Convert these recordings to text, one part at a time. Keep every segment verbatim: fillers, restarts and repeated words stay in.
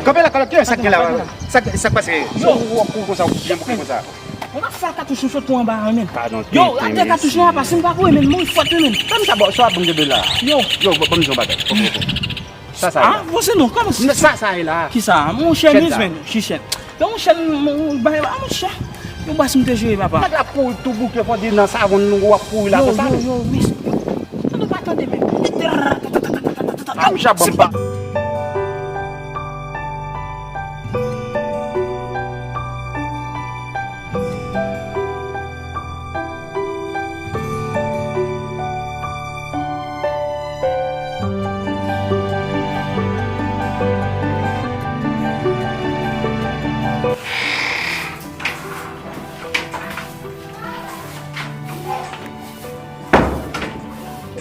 Kanpe la, kanpe la, sa k gen la? Sa k, sa k pase? Yo, w ap kouri konsa, w ap byen bouke konsa. Mwen ap fè katouch ou sot pou anba a, men. Padon, yo, atè katouch lan apa, si m pa kouri, men, mouri fòt, men. Sa m sa, sa w ap ban m kenbe la? Yo. Yo, ban m di yon bagay. Sa, sa, sa. Ah, bon, se non, kòman se sa, sa e la? Ki sa? Monchè, men, chichèt. Yo, monchè, m, m, bay la, monchè. Yon bas m te jere, papa. Nèg la ap kouri tou bouke, fò di nan savon nou w ap kouri la konsa. Yo, yo, yo, men. Sa nou pa tande, men. Ah, monchè, ban m pa.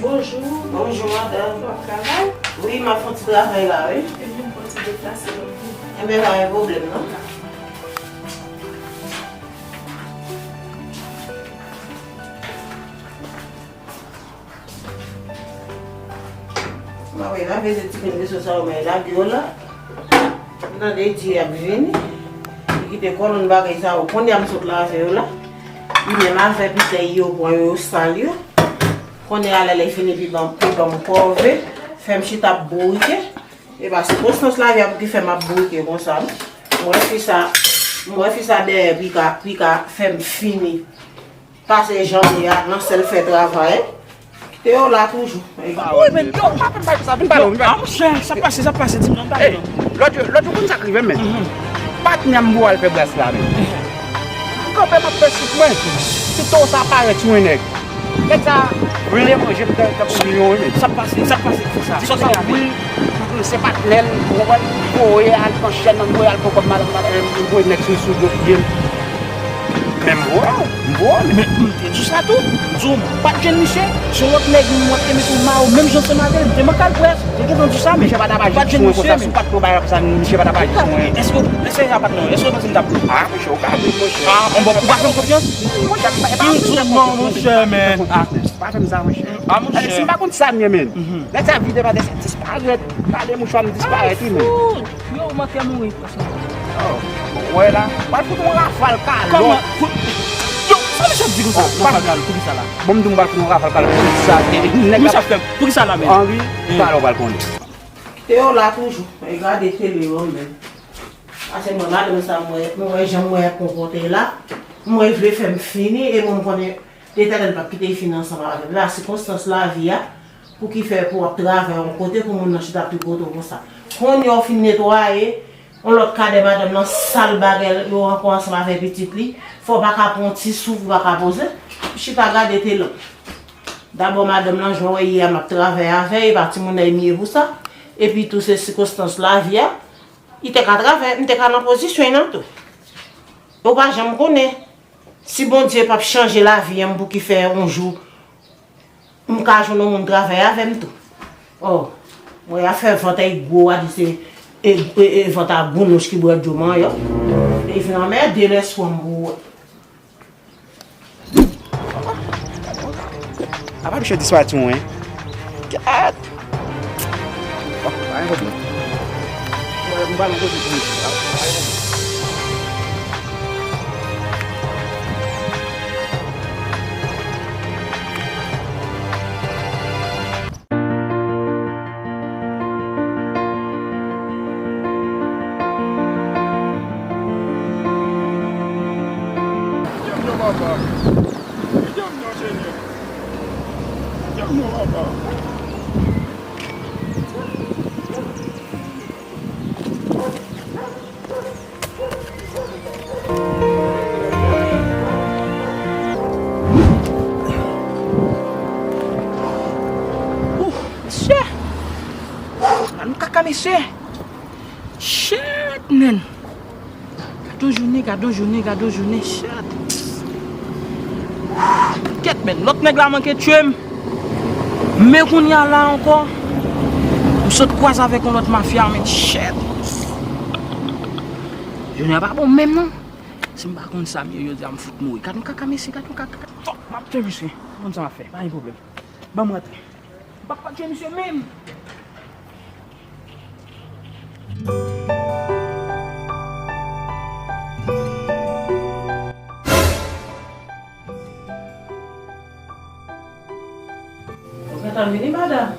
Bonjou. Bonjou, madanm. W ap travay? Wi, m ap fè yon ti travay la, wi. Ebyen, m fè yon ti deplase lòt jou. Enben, pa gen pwoblèm, non. Mwen wè lave de ti grenn veso sa yo, mwen lage yo la. M tande di y ap vini. Li kite kòlonn bagay sa yo. Kounye a m sot lave yo la. Li menm avè pitèy yo, pran yo, yo sal yo. Kounye a lè lè fini, li ban, li ban m kòve. Fè m chita ap bourike. E pa sikonstans lavi a pou ki fè m ap bourike konsa, non. Mwen fi sa, mwen fi sa dèyè, pi ka, pi ka fè m fini. Pase jan m ye a nan sèl fè travay. Kite yo la toujou. Wi, men, yo, pa fè m bagay sa, vin pale, vin pale. Ah, monchè, sa pase, sa pase, di m non, m pale non. Lòt jou, lòt jou, konn sa k rive, men. Patnè m pou al fè bras la, men. M kanpe, m ap fè souf mwen. Pito sa parèt sou yon nèg. Nèg sa vle manje m tankou milyon, men. Sa pase, sa pase, se sa. Di sa, wi, se patnè l, ou konprann, voye al pran chèn, voye al pran kòb madanm, madanm, voye nèg sou, sou do pye m. Men m voye w, m voye w, men. Men m te di w sa tou. M di w, m pa t jwenn misye. Se yon lòt nèg, m wè te mete yon mayo, menm jan ansanm avè l. M te manke al près. M te gentan di w sa, men. Misye pa t ap aji sou mwen konsa, si w pa t pran bagay konsa, misye pa t ap aji sou mwen. Èske, èske sa pa t non? Èske w panse m t ap pran? Ah, monchè, ou ka vin, monchè. Ah, bon, ou pa fè m konfyans? Monchè, pa fè m sa, monchè, men. Ah, pa fè m sa, monchè. Ah, monchè. Si m pa konn sa m ye, men. Nèg sa vide pa de sa disparèt. Gade mouchwa m disparèt, wi, men. Yo, ou manke mouri. Oh, wè la, pral fout yon rafal kalòt. Kòman? Fout, yo, sa misye ap di konsa? Rafal kalòt, poukisa la? Bon, m di w m pral fout yon rafal kalòt, poukisa? Nèg la, poukisa la menm? Anri, talè w pral konnen. Kite yo la toujou. E gade tele yo menm. Ase mwen madanm sa, mwen, mwen wè jan mwen konpòte la. Mwen vle fè m fini, e mwen m konnen Letènèl p ap kite l fini ansanm avè m. La, sikonstans lavi a, pou ki fè pou w ap travay yon kote pou moun nan chita ap tripote w konsa. Kounye a w fin netwaye, yon lòt kadè madanm nan sal bagay yo ankò ansanm avè pitit li, fò w pa ka pran yon ti souf, ou pa ka poze, chita gade tele. Dabò madanm nan, jan w wè ye a, m ap travay avè l, e pa timoun nan m ye pou sa. Epi tou se sikonstans lavi a, li te ka travay, m te ka nan pozisyon nan tou. Ou pa janm konnen. Si Bondye p ap chanje lavi an pou ki fè yon jou m ka jwenn yon moun travay avè m tou. Oh, mwen afè vant ay gwo a di se e, e, e vant a gounouch ki bwè dlo manyen. E vin anmède lespri m pou wè. Apa misye disparèt sou mwen? Kèt! Bon, pa gen pwoblèm. Mwen, mwen ba nou kote pou misye. Kite m non, papa. Kite m non, Senyè. Kite m non, papa. Ooh, mesye. Gad yon kaka, mesye. Shit, man. Gad yon jounen, gad yon jounen, gad yon jounen. Shit. Kèt, man. Lòt nèg la manke tye m. Men kounye a la ankò, m sot kwaze avèk yon lòt mafya, men shit. Jounen an pa bon menm non. Si m pa konn sa m ye jodi a, m fout mouri. Gad yon kaka, mesye, gad yon kaka. Fòk m ap tye misye. M konn sa m ap fè. Pa gen pwoblèm. Ban m rantre. M p ap pa tye misye menm. Vini, madanm.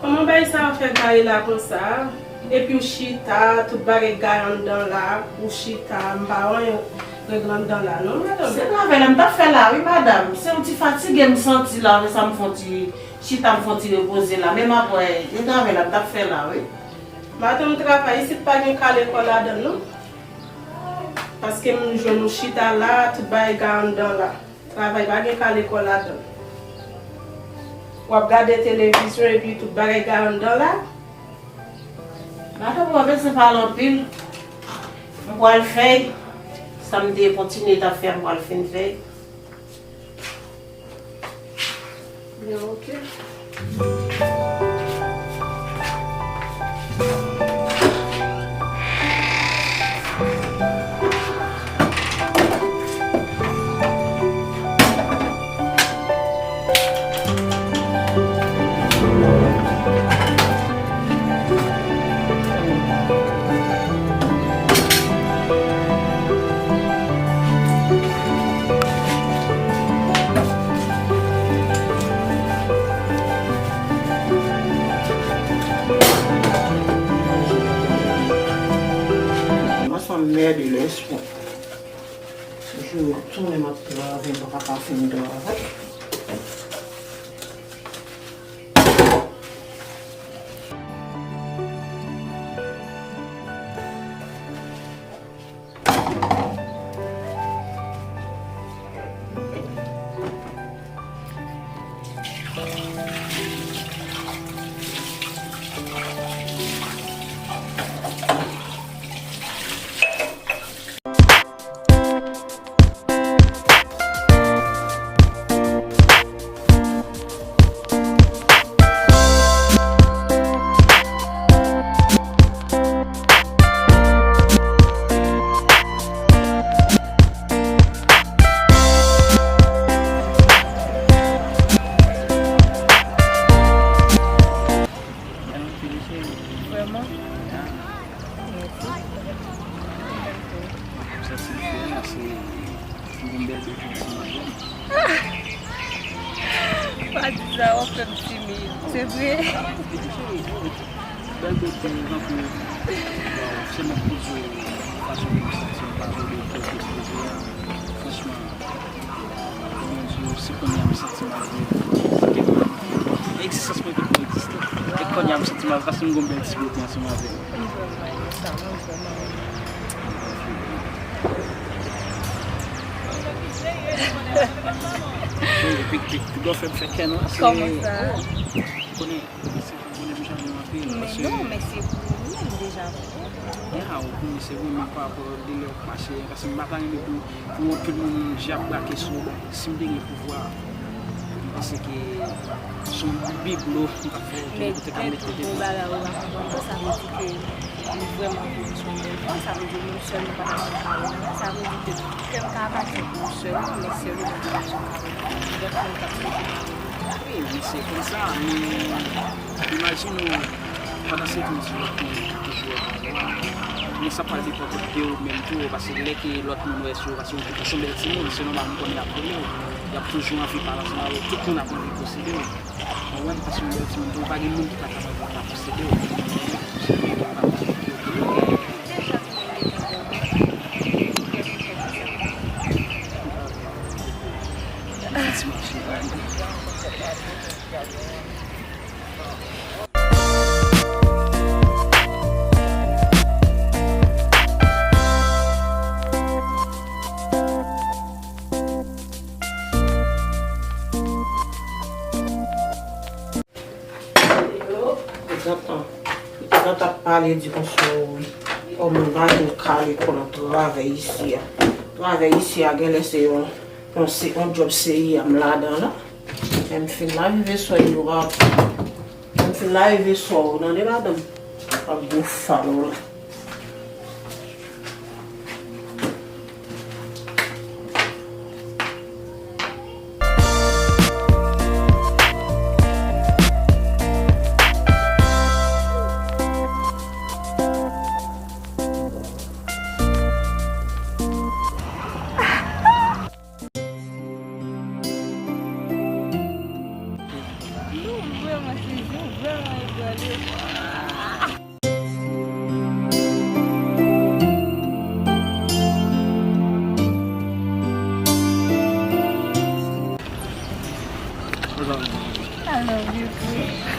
Kòman bagay sa a fè gaye la konsa? Epi w chita, tout bagay gaye anndan la, ou chita, m pa wè anyen regle anndan la, non, madanm? Se travay la m t ap fè la, wi, madanm. Se yon ti fatige m santi la, apre sa m fè yon ti chita, m fè yon ti repoze la. Men m ap wè, se travay la m t ap fè la, wi. Madanm, travay isit pa gen kale kò ladan l, non. Paske m jwenn ou chita la, tout bagay gaye anndan la. Travay pa gen kale kò ladan. W ap gade televizyon epi tout bagay gaye anndan la. Madanm, ou pa bezwen pale anpil. M pral fè y. Sa m te kontinye t ap fè a, m pral fin fè y. Byen, oke. Mwen se yon mèd lespri. Jou tounen m ap travay, m pa ka pa fin travay. Vrèman? Mèsi. Sa se fè, se yon bèl bèl. Pa di sa, w ap fè m timid. Se vre? Bèl bèl, tankou, waw, se mwen ki di w fason ke m santi m pa vle kèlke kote a. Franchman, Bondye, se kounye a m santi m ap viv. Egzistans mwen te pou egziste. E kounye a m santi m ap, paske m gon bèl ti bebe ansanm avè l. M vrèman renmen sa, mwen vrèman renmen. Wi, epi, epi, pi gwo fè m fè kè nwa, se... Kòman sa? Konnen, se pa konnen m janm anpil, men paske non, men se pou ou menm deja. Ya, ou konnen se ou menm pa rapò de lè w ap mache, paske m pa ta renmen pou, pou tout moun je ap brake sou ou. Si m te gen pouvwa, m panse ke se yon biblo m t ap fè, ki te kote ka mete devan. Men gen yon bagay ou pa konprann, sa vle di ke li vrèman vle jwenn yon bèl fanm, sa vle di nou sèl nou pa ta konn pale anyen, sa vle di ke kè m ka pati pou ou sèlman, men sèlman m pa janm ka wè lòt moun k ap soti pale. Wi, men se konsa, men imajine w, pandan se tan di lòt moun ki toujou ap vwa, men sa pral depann de ou menm tou, paske lè ke lòt moun wè sou ou, paske ou se yon bèl timoun, se nòmal, m konnen y ap rele w, y ap toujou anvi pale ansanm avè w, tout moun ap anvi posede w. Ou konprann? Paske yon bèl timoun tou, pa gen moun ki pa kapab pa posede w. Se yon moun ki pa posede w. Yo, li gentan, li gentan ap pale di konsa, o, o, moun pa gen kale kò nan travay isi a. Travay isi a genlè se yon, yon, se yon djòb seri a m ladan la. Lè m fin lave veswè yo, lè m fin lave veswè yo, tande madanm, ak gwo fal ou la. I love you too.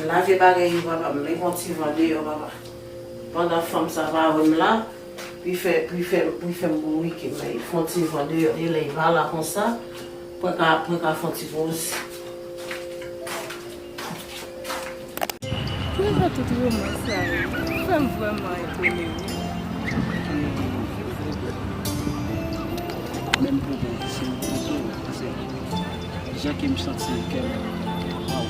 Lave bagay yo, papa, m, men yon ti van deyò, papa. Pandan fanm sa pa wè m la, pou l fè, pou l fè, pou l fè m bourike, men fè yon ti van deyò, e lè l pa la konsa, pou l ka, pou l ka fè yon ti poze. Poukisa tout romans sa yo fè m vrèman etone, wi. Menm pou mwen, se yon pwopo, se jan ke m santi kè m, waw.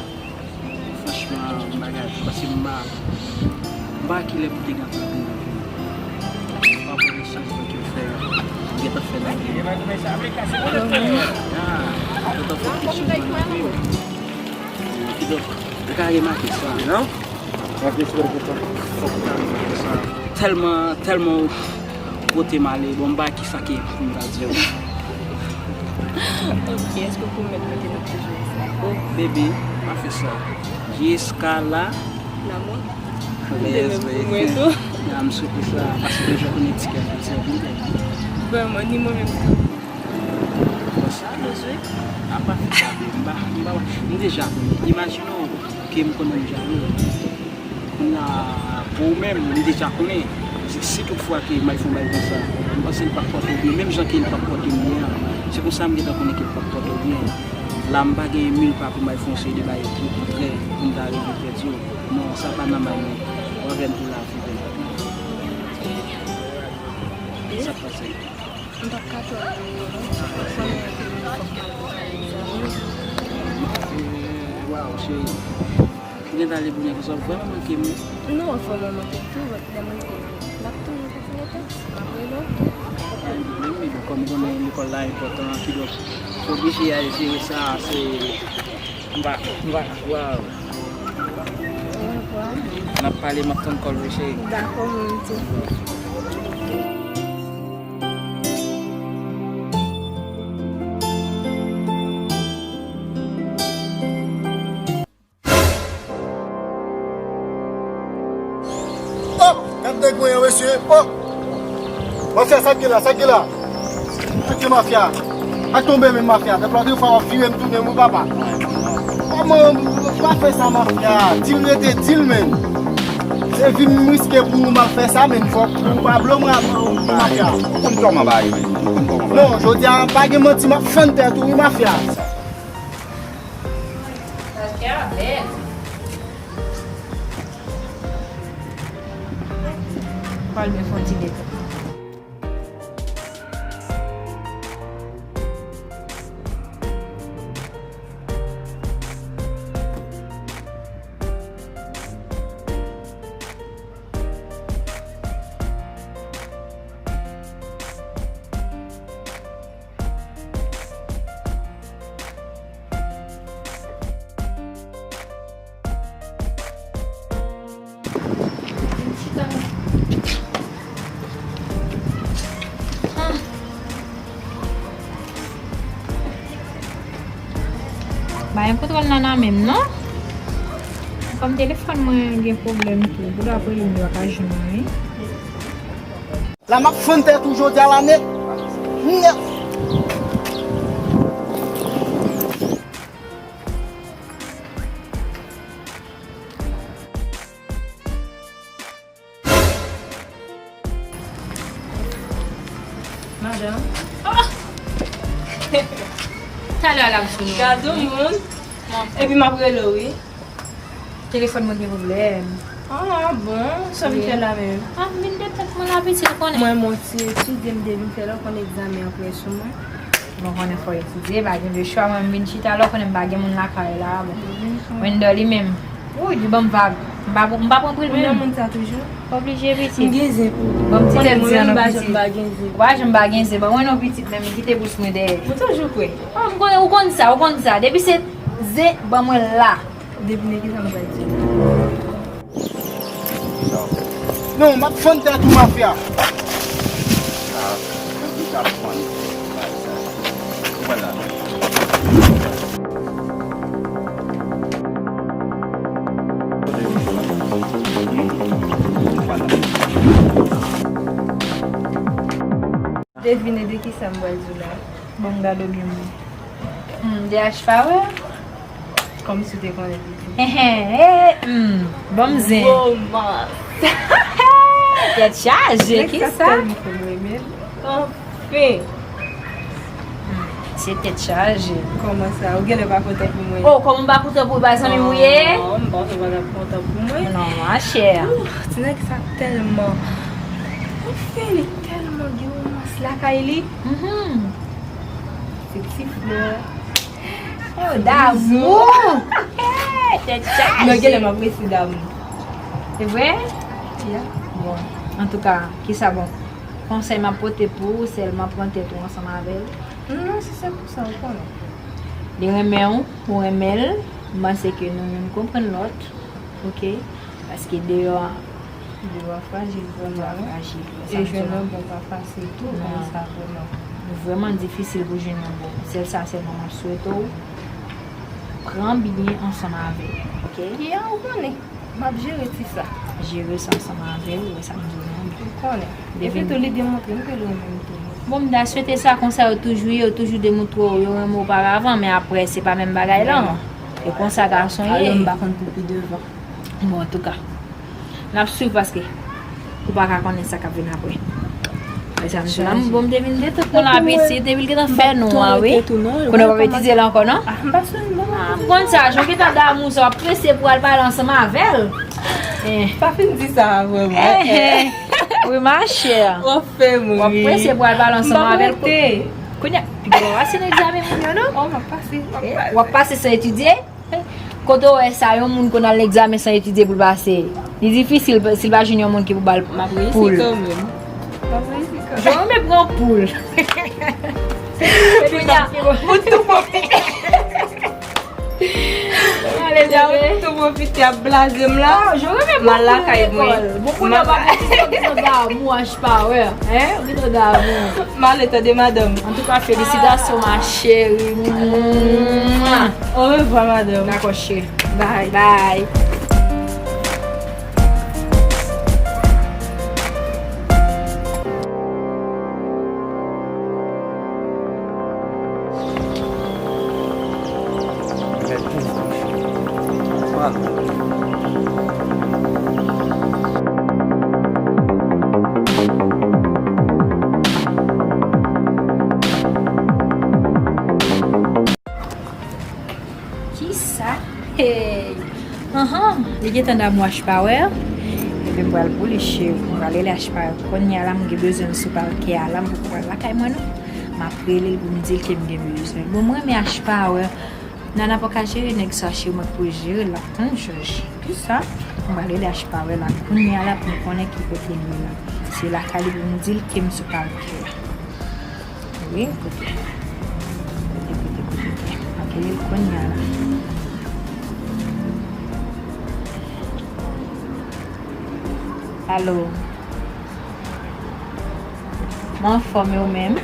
Franchman, yon bagay, paske m pa, m pa kilè pou te gen anpil nan vi m. Pa pou chanjman ke m fè yo, m gentan fè nan vi m. Ya, m gentan fè anpil chanjman nan vi m. Kidonk, ou ka remake sa. Non? Fòk ou ta remake sa. Tèlman, tèlman ou pote m ale, bon, m pa kisa ke pou m ta di w. Ok, èske w pwomèt mwen ke n ap toujou ansanm? Oh, baby, pa fè sa. Jiska la. Lanmò? Yes, baby. Mwen tou. Ya, m swete sa, paske m jwenn yon ti kè pou sèvi, baby. Vrèman, ni mwen menm tou. Sa bezwen. Apa fè sa, baby. M pa, m pa, m deja konnen. Imajine w ke m konnen m jalou. Kounye a, pou ou menm, m deja konnen. Si, si tout fwa ke m al fè yon bagay konsa, m panse l p ap pòte w byen, menm jan ke l p ap pòte m byen an. Se konsa m gentan konnen ke l p ap pòte w byen. La, m pa gen mil pa pou m al fè yon seri de bagay pou kontrè, pou m ta rive pèdi w. Non, sa pa nòmal, non. W avè m pou lavi, baby. Sa k pase? M p ap ka twò rele w, non. Fò m rele w, fò m pale avèk zanmi. Waw, cheri. Ou gentan ale bounen konsa, ou vrèman manke m, wi. Non, w vrèman manke m tou, lè m rive, m ap toujou kontinye tèks, m ap rele w. Wi, wi, bon, kòm ou konnen lekòl la enpòtan, kidonk, ou oblije al jere sa, se, m pa, m pa, waw. Orevwa. N ap pale, m ap tann kòl ou, cheri. Dakò, mwen tou. Oh! Gad nèg mwen an, mesye! Oh! Mafya, sa k gen la, sa k gen la? Sa k gen, mafya? Ak tonbe men, mafya. Dèfwa de fwa w ap vire m tounen, wi, papa. Kòman w pa fè sa, mafya? Di l rete, di l, men. Se vi m riske pou w, m ap fè sa, men fòk ou pa blo m, mafya. Ou konn kòman bagay yo ye, men. Ou konn kòman bagay yo ye. Non, jodi a, pa gen manti, m ap fann tèt ou, wi, mafya. Pral byen fè yon ti deta. Pa gen kontwòl Nana menm, non? Kòm telefòn mwen gen pwoblèm tou, pou l ap rele m, li pa ka jwenn mwen, wi. La m ap fann tèt ou jodi a la nèt. Nèt. Madanm. Oh! Talè a l ap sou nou. Gad yon moun. Epi m ap rele w, wi. Telefòn mwen gen pwoblèm. Ah, bon? Sa m fè la menm? Ah, m vin detann mwen la, pitit, ou konnen. Mwen, m on ti etidye, m te vin fè lè w konn egzamen an prè sou mwen. Bon, konnen fò etidye, pa gen de chwa. Mwen, m vin chita la, ou konnen m pa gen moun lakay la. Bon. Wendell li menm, wi, li ban m vag. M pa, m pa pran pri l menm. Ou nan moun sa toujou? Oblije, pitit. M gen zen pou ou. Ban m ti tèt zen non, pitit. Ou pa janm pa gen zen. Ban mwen non, pitit, men m kite bous mwen dèyè. Ou toujou kwè. Ah, m konnen, ou konn sa, ou konn sa. Depi se zen, ban mwen la. Devine kisa m pral di. Non, m ap fann tèt ou, mafya. Devine de kisa m pral di w la. Bon, m gade w byen mwen. Hmm, de H Power? Kòmsi w te konnen pitit. Hen, hen, eh, hmm, bon m zen. Romans. Tèt chaje, kisa? Tèlman fè m renmen l. Anfen. Hmm, se tèt chaje. Kòman sa? Ou genlè pa kontan pou mwen. Oh, kòman m pa kontan pou ou, pa zanmi m ou ye? Non, m panse w pa t ap kontan pou mwen. Non, machè. Ouh, ti nèg sa tèlman. Anfen, li tèlman gen romans lakay li. Mhm. Se ti flè. Oh, damou! Tèt chaje. Mwen genlè m apresye damou. Se vre? Yeah. Bon, antouka, kisa bon? Konsèy m ap pote pou ou, sèlman pran tèt ou ansanm avè l. Non, si se pou sa, ou konnen. Li renmen w, ou renmen l, m panse ke nou youn konprann lòt, oke? Paske deyò a, deyò a frajil vrèman, wi. Frajil, wi. E jwenn yon bon pa fasil tou, konn sa vrèman. Li vrèman difisil pou jwenn yon bon. Sèl sa sèlman m ap swete w, pran byen ansanm avè l, oke? Ya, ou konnen. M ap jere ti sa. Jere sa ansanm avè l, ou wè sa m di w lan. Ou konnen. Epi tou, li demontre m ke l renmen m tou. Bon, m ta swete sa konsa yo toujou ye, yo toujou demontre w yo renmen w oparavan, men apre, se pa menm bagay lan. E konsa gason ye. Alò, m pa konn pou pi devan. Bon, antouka, n ap swiv paske ou pa ka konnen sa k ap vin apre. Bon, m te vin detann nou la, pitit, epi l gentan fè nou a, wi. Konnen w p ap etidye la ankò, non? Ah, m pa sou, non. Ah, m konn sa, jan w gentan damou sa, w ap prese pou al pale ansanm avè l. Eh. Pa fin di sa vrèman. Eh, eh. Wi, machè. W ap fè m ri. W ap prese pou al pale ansanm avè l. Kounye a, piga w pase nan egzamen moun yo, non? Oh, m ap pase, m ap pase. W ap pase san etidye? Kote w wè sa, yon moun konn al nan egzamen san etidye pou l pase? Li difisil si l pa jwenn yon moun ki pou ba l poul. M ap reyisi kanmenm. M ap reyisi kanmenm. Jan w renmen pran poul. Kounye a, ou tou pwofite. Ale, bebe. Ou tou pwofite ap blaze m la. Ah, jan w renmen pran poul nan lekòl. Bon, kounye a, w ap mete sòt sòt damou. Power, hein? Ou gentan damou. M ale tande madanm. Antouka, felisitasyon, ma chérie. Orevwa, madanm. Dakò, cheri. Bye. Bye. Kisa? Hey! Anhan, li gentan damou H Power. Epi m pral pou li, cheri. M pral rele H Power. Kounye a la, m gen bezwen l sou palkè a la, m poko pral lakay mwen, non. M ap rele l pou m di l ke m gen bezwen l. Bon, mwen renmen H Power. Nana pa ka jere nèg sa, cheri, mwen k pou jere l, l ap tann jòj. Kisa? M pral rele H Power la kounye a la pou m konnen ki kote l ye la. Se lakay li pou m di l ke m sou palkè a. Wi, kote. Kote, kote, kote, kote. M ap rele l kounye a la. Alo. Mwen anfòm, e ou menm?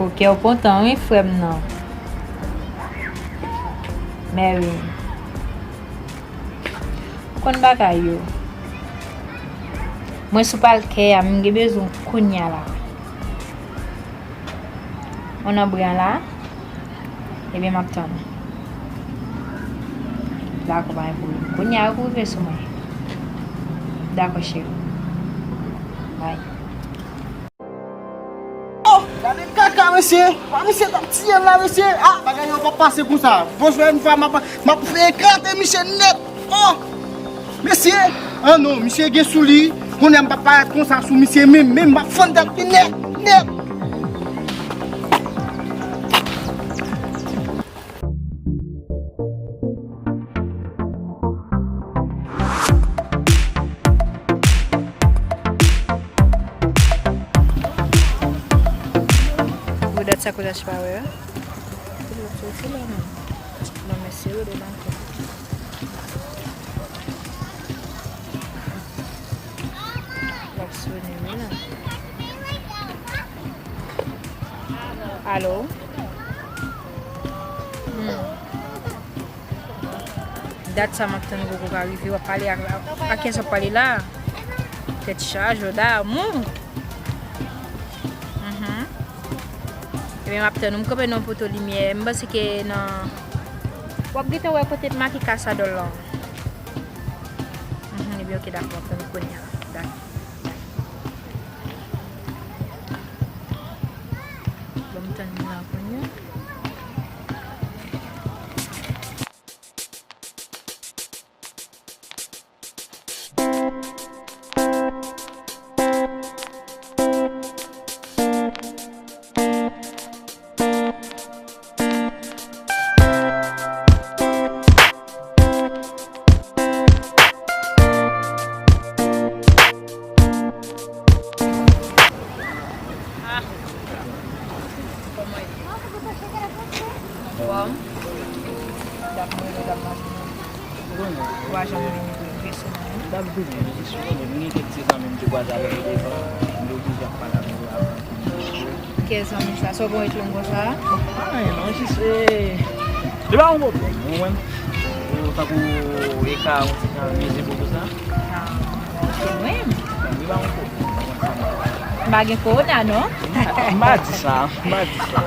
Ok, ou kontan wi, frè m nan. Mèwi. Ou konn bagay yo. Mwen sou palkè a, m gen bezwen w kounye a la. Ou nan bri an la? Ebyen, m ap tann ou. Dakò, pa gen pwoblèm. Kounye a, ou rive sou mwen. Dakò, cheri. Bye. Oh, gade kaka, mesye. Pa mesye t ap tiye m la, mesye. Ah, bagay yo p ap pase konsa. Bonjou, yon fwa, m ap, m ap fè eklate misye nèt. Oh, mesye. Ah non, misye gen sou li. Kounye a m p ap parèt konsa sou misye menm, menm m ap fann tèt li nèt, nèt. Gwo dat sa koulaj pa wè. Kote l ap soti la menm? Non, mesye, rele l ankò. L ap sonnen wi la. Alo? Hmm. Dat sa m ap tann ou poko ka rive. W ap pale ak, ak, ak kiyès w ap pale la? Tèt chaje w damou. Mhm. Ebyen, m ap tann ou. M kanpe nan yon poto limyè. M panse ke nan, w ap gentan wè kote m make kasadòl lan. Mhm, ebyen, oke, dakò, m ap tann ou kounye a. Dakò. Ban m tann li la kounye a. Ah. Kòman ye? Anfòm. Dam mwen, dam mwen. Ou pa janm vini pou yon kesyon. M t ap vini, jis pou mwen gen kèk ti zanmi m te kwaze avèk yo devan, m te oblije ap pale avè yo avan pou m rive. Kèk zanmi sa, sa w konn ret long konsa? Anyen non, jis, eh, li pa yon pwoblèm, ou konprann? Ou tankou e ka yon ti jan mize pou sa. Ah, se mwen. Li pa yon pwoblèm, ou konprann? M pa gen kowona, non? M pa di sa, m pa di sa.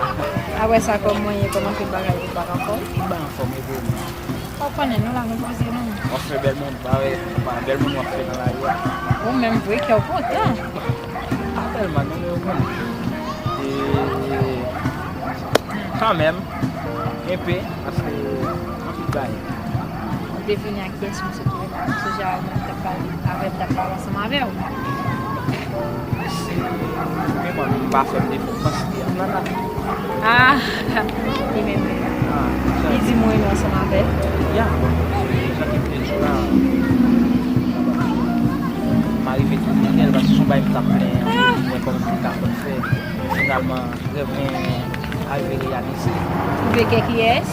Apre sa, kòman w ye? Kòman tout bagay yo? Ou pa anfòm? M pa anfòm, e pou ou menm? Ou konnen, nou la, nou poze, non? W ap fè bèl moun, pa wè, pa bèl moun w ap fè nan lari a. Ou menm vre, kè w kontan. Pa tèlman, non, men ou konnen. E, kanmenm, enpe, paske anpil bagay. Ou te vini ak kiyès, misye ki te la? M sonje a, ou menm t ap pale avè m, t ap pale ansanm avè w. Se, men mwen, m pa fè m defo, m panse li an nana. Ah, li menm menm. Ah, li di m renmen ansanm avè l. Ya, bon, se jan ke m te di w la. M arive tou konnen l, paske se yon bagay m t ap plenyen anpil pou wè kòman m te ka fè. Men finalman, rèv mwen arive reyalize. Ou vle kè kiyès?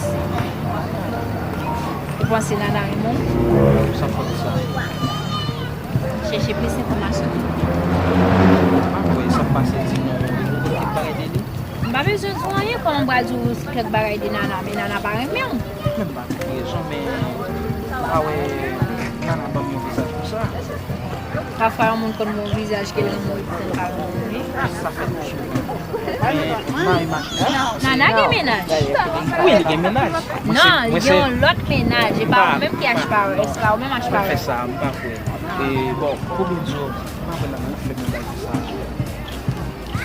Ou panse Nana renmen w? Sa fòt sa. Chèche plis enfòmasyon. M pa kwè sa k pase di nou kèk bagay de li. M pa bezwen di w anyen, kòman m pral di w kèk bagay de Nana, men Nana pa renmen w. Men m pa gen rezon, men m pa wè Nana ban m yon vizaj konsa. Pafwa, yon moun konn gen yon vizaj ke l renmen w, epi l pa renmen w, wi. Sa fè tou souvan. Men m pa imajine. Nana gen mennaj? Wi, li gen mennaj. Non, li gen yon lòt mennaj. E pa ou menm ki H Power. E se pa ou menm H Power. Fè sa, m pa kwè. E, bon, pou byen di w, m pa kwè nan yon flèm yon bagay konsa.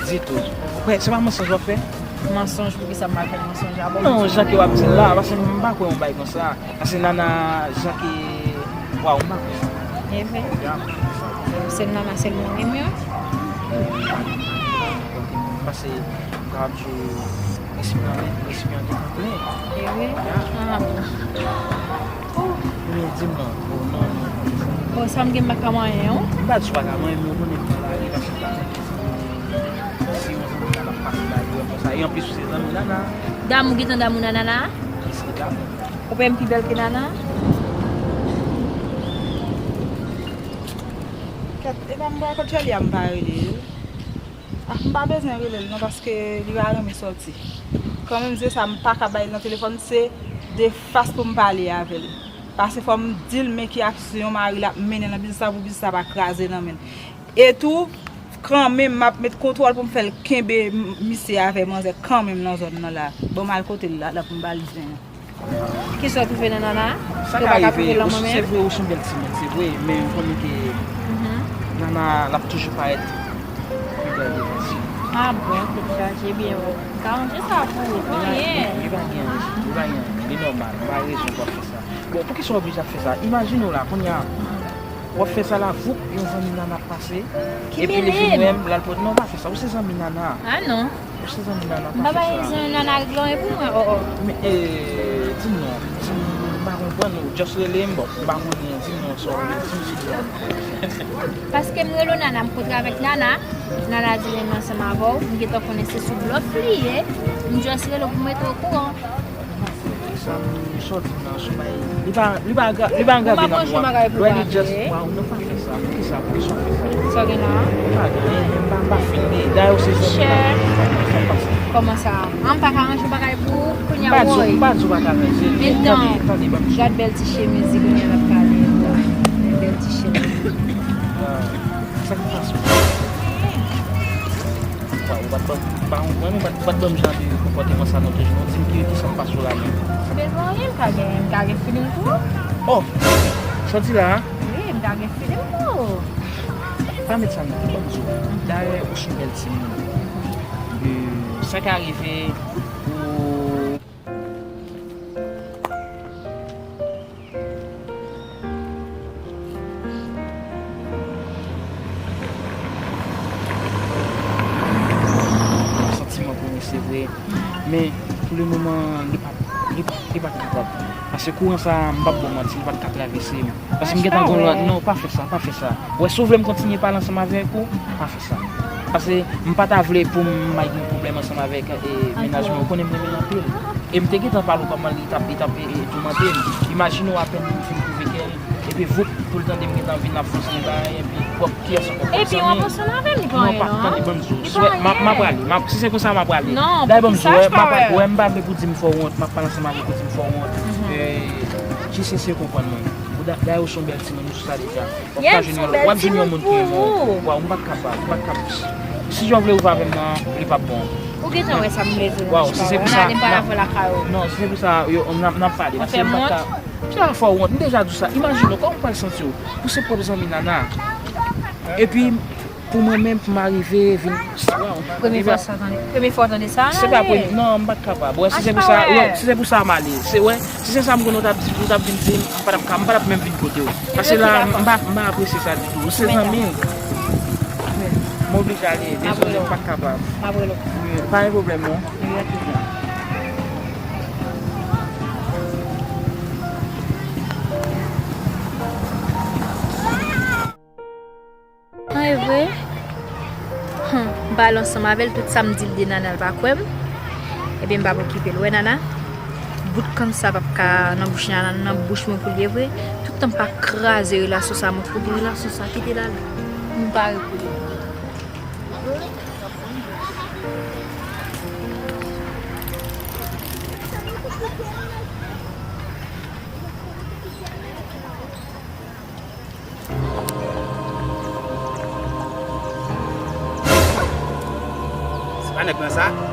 Ditou. Ou kwè se pa mansonj w ap fè? Mansonj, poukisa m pral fè mansonj? A bon, non, jan ke w ap di l la, paske m pa kwè yon bagay konsa. Paske Nana, jan ke, waw, m pa kwè. E vre? Ya. Se Nana sèlman w renmen? Paske, m pa ap di w, resipyan, resipyan te plen. E vre? Ya. Ah, bon. Oh. Ou di m non. Oh, non, non. Bon, sa m gen m pa ka manyen, non? M pa di w pa ka manyen, men ou konnen m nan lari, paske m pa konn si yon zanmi ta ap pase bay ou konsa. E anplis, ou se zanmi Nana. Damou, gentan damou nan Nana? Eske damou? Ou pa wè m pi bèl ke Nana? Kèt, e pa m pa konn Charlie a m pa rele l. Ah, m pa bezwen rele l non, paske li pa renmen sòti. Kanmenm, se sa, m pa ka bay l nan telefòn, se de fas pou m pale avè l. Paske fò m di l men ki aksyon mari l ap mennen nan biznis la pou biznis la pa kraze nan men l. E tou, kanmenm, m ap met kontwòl pou m fè l kenbe m- misye avè manzè kanmenm nan zòn nan la. Bon, m al kote l la, la pou m ba l zen an. Kisa w twouve nan Nana? Sa ka rive, se vre, ou se yon bèl timoun, se vre, men ou konnen ke Nana, l ap toujou parèt pi bèl devan zye. Ah bon, tèt chaje, byen wè. Ka ranje sa pou ou, pa anyen. Li pa gen anyen, li pa gen anyen, li nòmal, ou pa gen rezon pou ap fè sa. Bon, poukisa w oblije ap fè sa? Imajine w la, kounye a, w ap fè sa la, voup, yon zanmi Nana ap pase, epi li vin wè m, l al pote, non, pa fè sa, ou se zanmi Nana. Ah non. Ou se zanmi Nana, pa fè sa. M pa bay zanmi Nana regle anyen pou mwen, oh, oh. Men, eh, di m non, di m, m pa konprann ou, just rele m, bon, m pa konnen, di m non, sa w vle di m sou sa. Paske m rele w Nana, m kontre avèk Nana, Nana di l renmen ansanm avè w, m gentan konnen se sou blòf li ye, m just rele w pou m mete w okouran. Sa m sòti nan sou bay. Li pa, li pa, agra- li pa agrave nan mwen. Lè li just, waw, non, pa fè sa. Poukisa, poukisa w fè sa? Sa gen la? Pa gen, m pa, m pa fin li. Dayè, ou se zanmi la. Sa m pase. Kòman sa? An, m pa ka ranje bagay pou ou? Kounye a, woy. M pa di w pa ka ranje. Men tande, tande, ban m. Gad bèl ti chemiz li kounye a l ap pale. Bèl ti chemiz. Ah, sa k pase? Waw, ou pa t ban m, pa, mwen menm, ou pa t, ou pa t ban m jan de konpòteman sa non toujou. Non, di m ki, ki sa k pase w la menm. Ebyen, bon, anyen, m ka gen, m ka gen feeling pou ou. Oh! Sa w di la a? Wi, m ka gen feeling pou ou. Pa met sa non, ban m di w. Dayè, ou se yon bèl timoun. E, sa ka rive, ou Santiman pou mwen, se vre. Men, pou le moman, li pa, li pa, li pa kapab. Paske kouran sa, m p ap ba w manti, li pa t ka travèse m. Paske m gentan gen yon lòt. Non, pa fè sa, pa fè sa. Ou wè, si w vle m kontinye pale ansanm avèk ou, pa fè sa. Paske m pa ta vle pou m al gen pwoblèm ansanm avèk, e, mennaj mwen. Ou konnen m renmen l anpil. E m te gentan pale w kòman li t ap, li t ap, e, e, toumante m. Imajine w apèn m fin twouve kè l, epi voup, pou l tande m gentan vin ap fòse m bagay, epi w ap kiyès ankò? Epi w ap ansanm avè m, li pa anyen non. Non, pa, tande, ban m di w. M ap, m ap prale. M ap, si se konsa, m ap prale. Non, dayè, ban m di w, wè, m pa, wè, m pa vle pou di m fè w wont, m ap pale ansanm avè w pou di m fè w wont. E, ki sensè konprann mwen. Ou da-, dayè, ou se yon bèl timoun, m di w sa deja. W ap ka jwenn yon, w ap jwenn yon moun ki renmen w. Waw, m pa t kapab, m pa t kapab. Si Jan vle rive avè m nan, li p ap bon. Ou gentan wè sa m vle di w. Waw, si se pou sa, m pa la vwa lakay ou. Non, si se pou sa, yo, n ap, n ap pale. Paske m pa ka. Jan fè w wont, m deja di w sa. Imajine w, kòman w pral santi w? Pou se pwòp zanmi Nana. Epi, pou mwen menm, pou m arive vin, waw. Premye fwa sa tande. Premye fwa w tande sa, se pa premye, non, m pa t kapab. Wè, si se pou sa, wè, si se pou sa, m ale. Se, wè, si se sa m konnen w t ap di, w t ap vin di m, m pa t ap ka, m pa t ap menm vin kote w. Paske la, m pa, m pa apresye sa ditou. Ou se zanmi m. M oblije ale. Dezole, m pa t kapab. Wi, pa gen pwoblèm, non. An, e vre? Hum, m pale ansanm avè l, tout sa m di l de Nana, l pa kwè m. Ebyen, m p ap okipe l. Wè, Nana, bout kann sa p ap ka nan bouch Nana, nan bouch mwen pou l ye vre. Tout tan m pa kraze relasyon sa, mwen fouke relasyon sa, kite l ale. M pare pou li. Se pa nèg lan sa?